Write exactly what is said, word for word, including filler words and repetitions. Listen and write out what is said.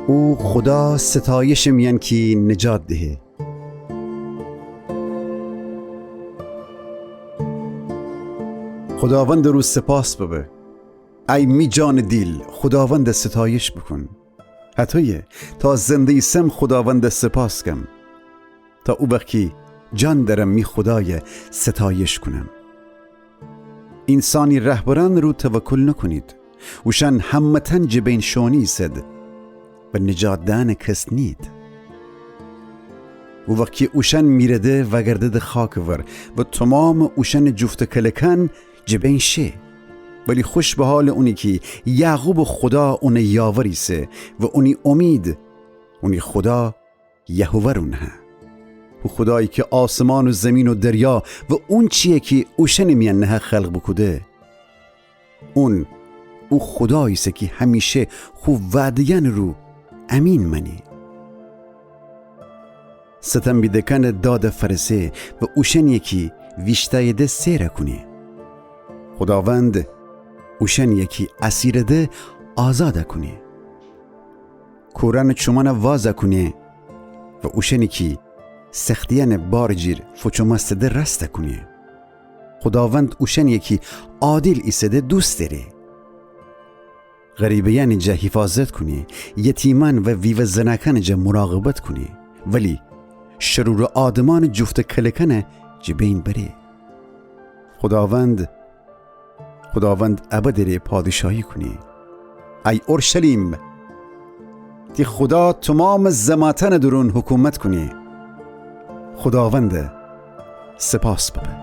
او خودا ستایشٚ میأن کی نجات دهه. خوداوندٚ رو سپاس ببه. ای می جانٚ دیل، خوداوندَ ستایش بوکون. هطویه تا زنده ایسم خوداوندَ سپاس کم، تا او وخت کی جان دأرم می خودایَ ستایش کونم. اینسانی رهبرأنٚ رو توکل نوکونید. اوشأن همه‌تأن جٚه بین شوئونی ایسد و نجات دأنٚ کس نیید. او وخت کی اوشأن میرده وأگردده خاکٚ ور و تومامٚ اوشأنٚ جفت و کلکأن جٚه بین شه. ولی خوش به حالٚ اونی کی یعقوبٚ خودا اونٚ یاور ایسه و اونی امید، اونی خودا یهوه رون هه. او خودایی کی آسمان و زیمین و دریا و اونچیی کی اوشأنٚ میأن نهه خلق بوکوده. اون او خودا ایسه کی همیشه خو وعده‌یأنٚ رو امین مأنه. ستم بیده‌کأنٚ دادَ فأرسه و اوشأنیی کی ویشتأیده سئرَ کونه. خوداوند اوشأنیی کی اسیرده آزادَ کونه. کورأنٚ چومأنَ وازَ کونه و اوشأنی کی سختیأنٚ بارٚ جیر فوچومأستده راستَ کونه. خوداوند اوشأنیی کی عادل ایسده دوست دأره. غریبه‌یأنٚ جا حیفاظت کونه، یتیمأن و ویوه زنأکأنٚ جا مراقبت کونه، ولی شرورٚ آدمأنٚ جفت و کلکأنَ جٚه بین بره. خوداوند، خوداوند ابدٚ ره پادشاهی کونه. ای اورشلیم، تی خودا تومامٚ زماتأنٚ دورون حکومت کونه. خوداوندَ سپاس ببه.